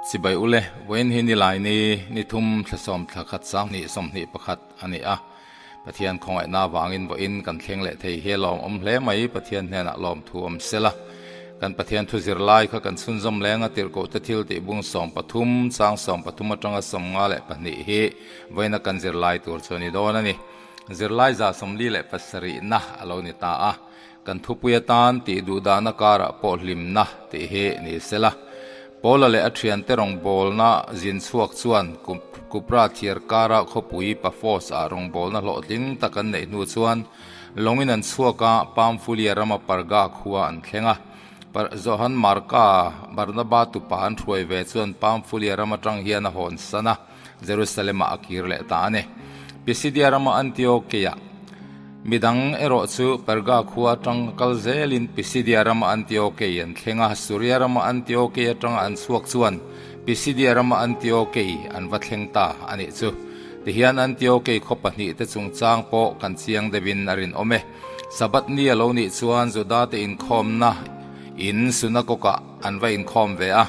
Chibai ule, vawiin hi nilai ni ni thum thla sawm thla khat sanghnih 21 a ni a. Pathian khawngaihna avangin vawiin kan thleng leh thei hi a lawmawm hle mai, Pathian hnenah lawmthu awm sela. Kan Pathian thu zir lai kha kan chhunzawm leng a, tirhkohte thil tih bung 13, chang 13 atanga 52 hi vawiina kan zir lai tur chu a ni dawn a ni. Zirlai 47 na a lo ni ta a. Kan thupui atan tih duhdahna karah pawh hlimna tih hi ni sela. Paula leh a thiante rawngbawlna zin chhuak chuan Kupra thiar kara khawpui Paphos ah rawngbawlna hlawhtling tak an neih hnu chuan lawngin an chhuak a, Pamfulia rama Parga khua an thleng a. Johan Marka, Barnaba tupa an hruai ve chuan Pamfulia ram atang hian a hawn san a. Jerusalem ah a kir leh ta a ni. Pisidia rama Antiokeia midang erawh chu Perga khua atang kal zelin Pisidia rama Antiokei an thleng a, Suria rama Antiokei atanga an chhuak chuan Pisidia rama Antiokei an va thleng ta a nih chu. Tihian Antiokei khaw pahnih te chungchang pawh kan chiang deuhin a rinawm e. Sabbath ni a lo nih chuan Juda te inkhawmna in sunakawkah an va inkhawm ve a.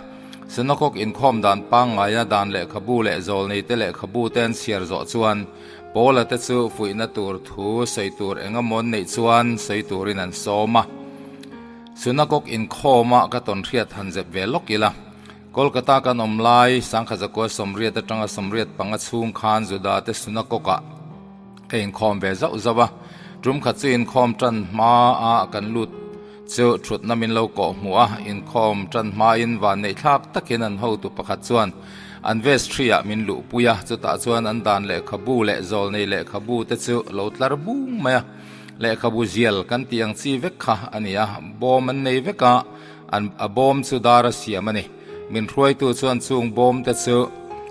Synagog inkhawm dan pangngaia dan lehkhabu leh zawlneite lehkhabu te an chhiar zawh chuan Paula te chu fuihna tur thu sawi tur eng emaw an neih chuan sawi turin an sawm a. Synagog inkhawma ka tawn hriat han zep ve lawk ila. Kolkata kan awm lai Sangkhazakua 80 atanga 85 chhung khan Juda te Synagog-ah ka inkhawm ve zauh zauh a. Tum khat chu inkhawm tan hmaah kan lut. Chu thutna min lo kawh hmuh a, inkhawm tan hmain van neih thlak takin an hotu pakhat chuan an vestry ah min luhpui a, chutah chuan an dan lehkhabu leh zawlnei lehkhabu te chu lo tlar bung mai a, lehkhabu zial kan tih ang chi vek kha a ni a, bawm an nei vek a, an a bawm chu dar a siam a ni. Min hruaitu chuan chung bawm te chu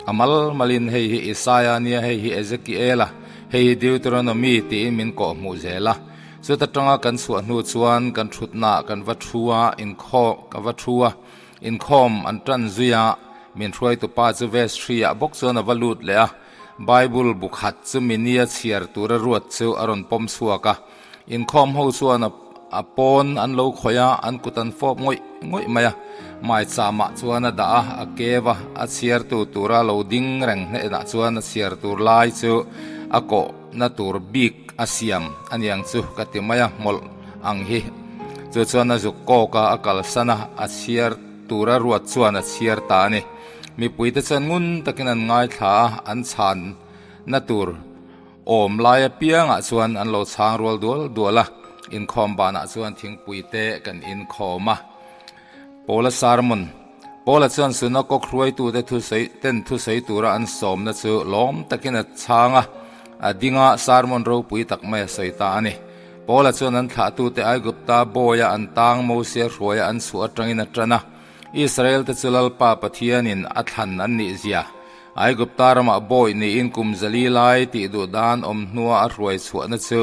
a mal malin hei hi Isaiah a nia, hei hi Ezekiel a, hei hi Deuteronomy tiin min kawh hmuh zel a. Chuta tanga kan chhuah hnu chuan kan thutnaah kan va thu a, inkhawm ka va thu a, inkhawm an tan zui a, min hruaitu pa chu vestry ah bawk chuan a va lut leh a, Bible bu khat chu minia chhiar tura ruat chu a rawn pawm chhuak a, inkhawm ho chuan a a pawn an lo khawih a, an kut an fawp ngawih ngawih mai a, maicham ah chuan a dah a, a kev a, a chhiartu tura lo ding reng hnenah chuan a chhiar tur lai chu a kawh na tur bik a siam a niang chu ka ti mai a, hmawlh ang hi. Chu chuan a zuk kawk a, a kalsan a, a chhiar tura ruat chuan a chhiar ta a ni. Mipuite chuan ngun takin an ngaithla a, an chhan na tur awm lai apiangah chuan an lo chhang rual dual dual a, inkhawm banah chuan thingpui te kan inkhawm a. Paula sermon, Paula chuan Sunakok hruaitute thusawi ten thusawi tura an sawmna chu lawm takin a chhang a, a ding a, sermon ropui tak mai a sawi ta a ni. Paula chuan an thlahtute Aigupta bawia an tang Mosia hruaia an chhuah atangin a tan a, Israelte chu Lalpa Pathianin a thlan an nih zia, Aigupta ramah bawi niin kum zali lai tih duh dan awm hnua a hruai chhuahna chu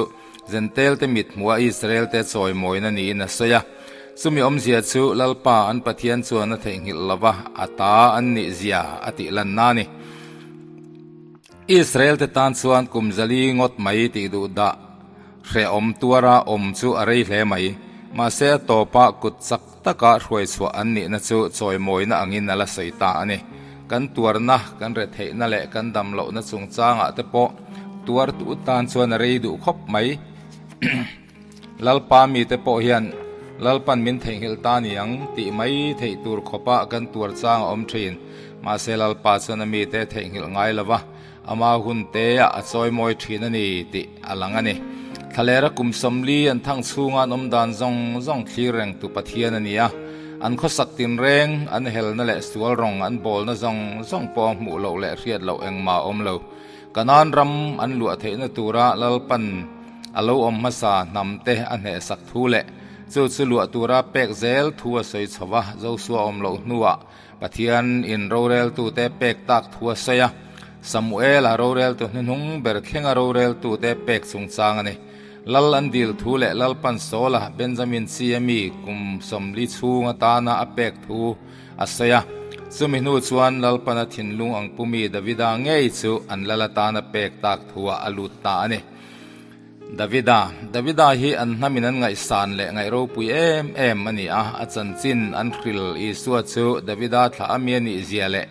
Zentelte mit hmuha Israelte chawimawina niin a sawi a. Chumi awmzia chu Lalpa an Pathian chuan a theihnghilh lova a ta an nih zia a tih lanna a ni. Israelte tan chuan kum zali ngawt mai tih duh dah hrehawm tuara awm chu a rei hle mai. Mahse a tawpah kut chak taka hruai chhuah an nihna chu chawimawina angin a la sawi ta a ni. Kan tuarna, kan retheihna leh kan dam lohna chungchangah te pawh tuar duh tan chuan a rei duh khawp mai. Lalpa mite pawh hian Lalpan min theihnghilh ta ni ang tih mai theih tur khawpa kan tuar chang a awm thin. Mahse Lalpa chuan a mite theihnghilh ngai lo va, ama hun teah a chawimawi thin a ni tih a lang a ni. Thlalera kum 40 an thang chhunga an awm dan zawng zawng thlir reng tu Pathian a ni a. An khawsak tinreng, an helna leh sual rawng an bawlna zawng zawng pawh a hmuh loh leh hriat loh engmah a awm lo. Kanaan ram an luah theihna tura Lalpan A lo awm hmasa hnam te a hnehsak thu leh chu chu luah tura pek zel thu a sawi chho va, Josua awm loh hnuah Pathian in roreltute pek tak thu a sawi a, Samuela roreltu hnuhnung ber thlenga roreltute pek chungchang a ni. Lal an dil thu leh Lalpan Saula Benjamin chi a mi kum 40 chhung atana a pek thu a sawi a. Chumi hnu chuan Lalpana thinlung ang pumi Davida ngei chu an lal atana pek tak thuah a lut ta a ni. Davida, Davida hi an hnamin an ngaihsan leh ngaih ropui em em a ni a, a chanchin an hril Isua chu Davida thlah a mi a nih zia leh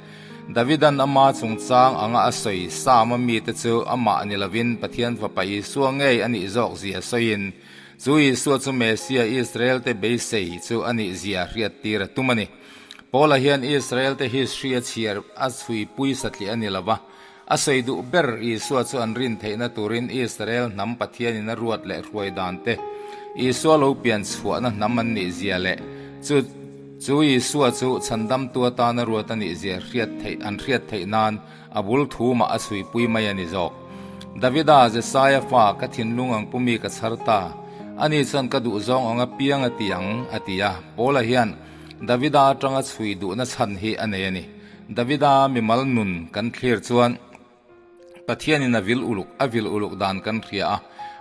Davidan ama chungchang anga a sawi Sam a mite chu amah ni lovin Pathian Fapa Isua ngei a nih zawk zia sawiin chu Isua chu Messiah Israel te beisei chu a nih zia hriattir a tum a ni. Paula hian Israel te history a chhiar a chhuipui satliah a ni lova, A sawi duh ber Isua chu an rin theihna turin Israel hnam Pathianin a ruat leh hruai dan te, Isua lo pian chhuahna hnam an nih zia leh chu chu Isua chu chhandamtu atana ruat a nih zia hriat theih an hriat theih nan a bul thu mah a chhuipui mai a ni zawk. Davida, Jesaia fa, ka thinlung ang pumi ka chhar ta. Ani chuan ka duhzawng ang apiang a ti ang, a ti a. Paula hian Davida atanga chhui duhna chhan hi a nei a ni. Davida mimal nun kan thlir chuan Pathianin a vil uluk a vil uluk dan kan hria a,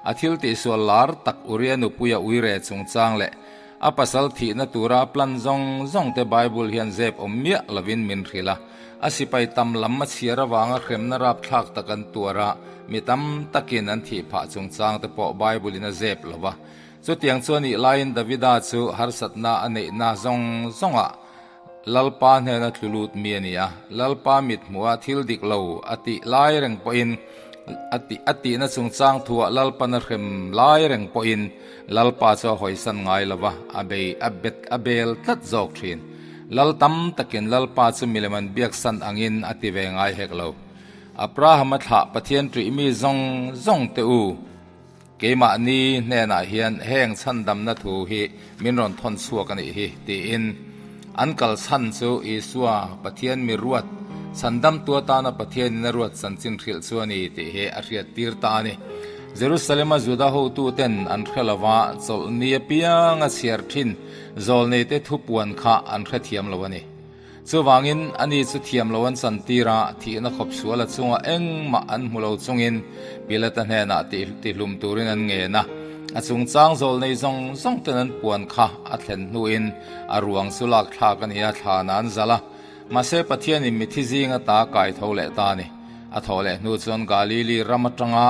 a thil tihsual lar tak Uria nupuia uire chungchang leh a pasal thihna tura a plan zawng zawng te Bible hian zep awm miah lovin min hrilh a. A sipai tam lam a chhiar avanga hremna rapthlak tak an tuar a, mi tam takin an thih phah chungchang te pawh Bible in a zep lo va. Chutiang chuan ih laiin Davida chu harsatna a neihna zawng zawngah Lalpa hnena tlu lut mi a ni a, Lalpa mit hmuha thil dik lo a tih lai reng pawhin, a tih a tihna chungchang thuah Lalpan a hrem lai reng pawhin Lalpa chu a hawisan ngai lo va, a bei a bet a bel tlat zawk thin. Lal tam takin Lalpa chu milem an biaksan angin a ti ve ngai hek lo. Abraham-a thlah Pathian ṭih mi zawng zawng te u. Keimahni hnenah hian heng chhandamna thu hi min rawn thawn chhuak a nih hi, tiin an kal chhan chu Isua, Pathian mi ruat, chhandamtu atana Pathianin a ruat chanchin hrilh chu a ni tih hi a hriattir ta a ni. Jerusalema Juda hotuten an hre lova chawlhni apianga chhiar thin zawlneite thupuan kha an hrethiam lo a ni. Chuvangin, ani chu thiam lo an chantir a, thihna khawp sual a chunga engmah an hmu lo chungin Pilata hnenah tihlum turin an ngen a. A chungchang zawl nei zawng zawng ten an puan kha a thlen hnuin a ruang chu lak thlak a ni a, thlanah an zalh a. Mahse, Pathianin mithi zinga ta kai tho leh ta a ni. A thawh leh hnu chuan Galili ram atanga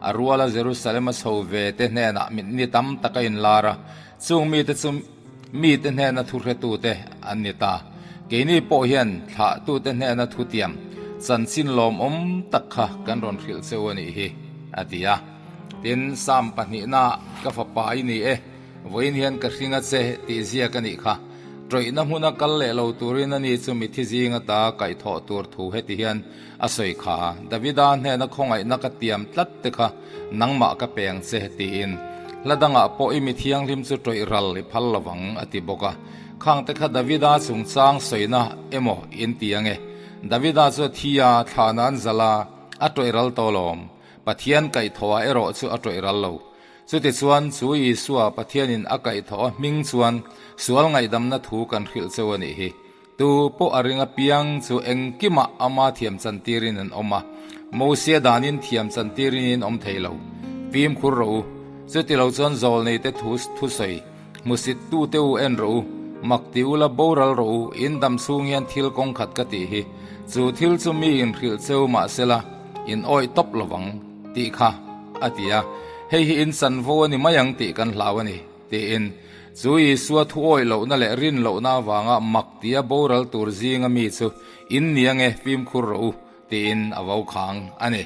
a ruala Jerusalem a chho ve te hnenah ni tam tak a inlar a, chung mite chu Mite hnena thuhretute an ni ta. Keini pawh hian thlahtute hnena thutiam chanchin lawmawm tak kha kan rawn hrilh cheu a nih hi, a ti a. Tin, Sam pahnihna ka fapa i ni e, vawiin hian ka hring a che tih ziak a nih kha. Tawihna hmuna kal leh lo turin ani chu mithi zinga ta kaihthawh tur thu heti hian a sawi kha. Davida hnena khawngaihna ka tiam tlat te kha Nangmah ka peng che, tiin hla dangah pawh i mi thianghlim chu tawih ral i phal lo vang, a ti bawk a. Khangte kha Davida chungchang sawina emaw in ti ange. Davida chu a thi a, thlana an zalh a, a tawih ral tawh lawm. Pathian kaihthawhah erawh chu a tawih ral lo. Chutichuan, chu Isua, Pathianin a kaihthawh a hming chuan sual ngaihdamna thu kan hrilh cheu a nih hi. Tu pawh a ring apiang chu engkimah ama thiam chantirin an awm a, Mosia danin thiam chantirin in awm thei lo. Fimkhur rawh u. Chuti lo chuan zawlneite thu thusawi hmusittute u en rawh u, mak ti ula boral rawh u, in dam chhung hian thil kawng khat ka tih hi, chu thil chu mi inhrilh cheu mahsela in awih tawp lovang tih kha a ti a, hei hi in chanvo a ni mai ang tih kan hlau a ni. Tiin, chu Isua thu awih lohna leh rin lohna avanga mak tia boral tur zinga mi chu in ni ange fimkhur rawh u, tiin a vo khang a ni.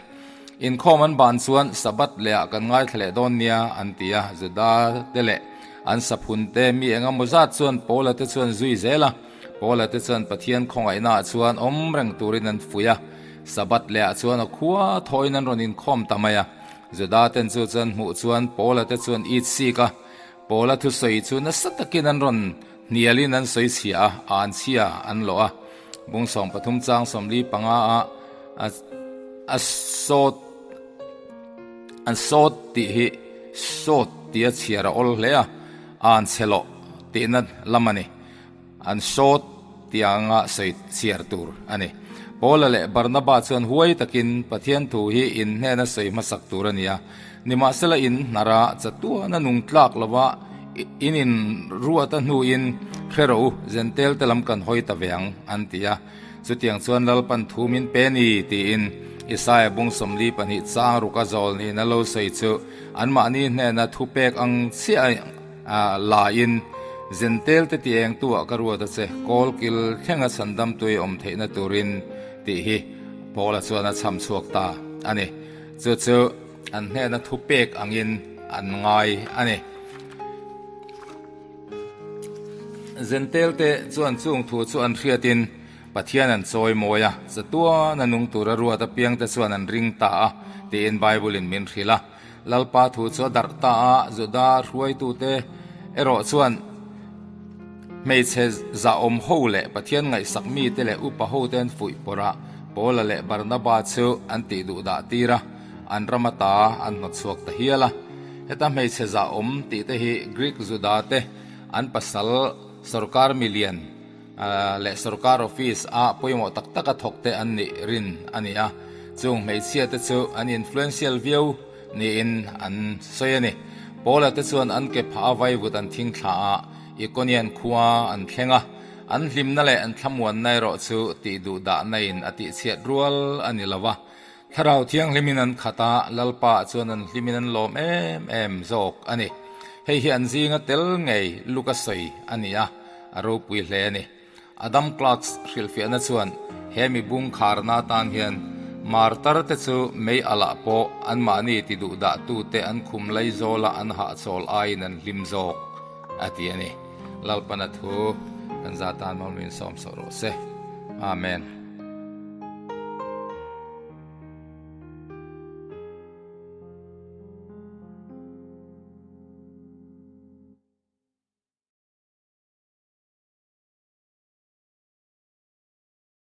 Inkhawm an ban chuan Sabbath lehah kan ngaithla leh dawn nia an ti a, Juda te leh an saphun te mi engemaw zat chuan Paula te chuan zui zel a, Paula te chuan Pathian khawngaihnaah chuan awm reng turin an fuih a, Sabbath lehah chuan a khua thawhin an rawn inkhawm ta mai a. Juda ten chu chuan hmuh chuan Paula te chuan it sik a, Paula thusawi chu nasa takin an rawn hnialin an sawi chhia a, an chhia an lawh a. Bung 13 chang 45 a a sawt an sawt tih hi sawt tia chhiar a awl hle a, an chhe lawh tihna lam a ni. An sawt tih anga sawi chhiar tur a ni. Paula leh Barnaba chuan huai takin Pathian thu hi in hnena sawi hmasak tur a ni a, nimahsela in hnara chatuana nung tlak lova in in ruat a hnuin hre rawh u, Zentel te lam kan hawi ta ve ang, an ti a. Chutiang chuan Lalpan thu min pe ni, tiin. Isaia bung 42 chang ruka zawl niin a lo sawi chu anmahni hnena thupek ang chiah la in Zentel te ti eng tu ah ka ruat a che, kawl kil thlenga chhandam tui awm theihna turin tih hi Paula chuan a chham chhuak ta a ni. Chu chu an hnena thupek angin an ngai a ni. Zentel te chuan chung thu chu an hriatin Pathian an chawi mawi a, chatuan a nung tura ruat apiang te chuan an ring ta a tiin Bible in min hrilh a. Lalpa thu chu a darh ta a, Juda hruaitute erawh chuan hmeichhe zahawm ho leh Pathian ngaihsak mite leh upa hote an fuih pawrh a, Paula leh Barnaba chu an tih duh dah tir a, an ram ata an hnawtchhuak ta hial a. Heta hmeichhe zahawm tih te hi Greek Juda te an pasal sawrkar milian leh sawrkar office a pawimawh tak tak a thawk te an nih rin a ni a, chung hmeichhia te chu an influential viau niin an sawi a ni. Paula te chuan an ke phah a vaivut an thing thla a, Ikonian khua an thleng a, an hlimna leh an thlamuanna erawh chu tih duh dahna in a tihchhiat rual a ni lo va, Thlarau Thianghlimin an khat a, Lalpa ah chuan an hlimin an lawm em em zawk a ni. Hei hi an zinga tel ngei Luka sawi a ni a, a ropui hle a ni. Adam Clarke hrilhfiahna chuan he mi bung kharna atan hian martar te chu mei alah pawh anmahni ti duh dah tute an khum lai zawla an hahchawl aiin an hlim zawk a ti a ni. Lalpana thu kan za tan mawlmin sawm sawh rawh se. Amen.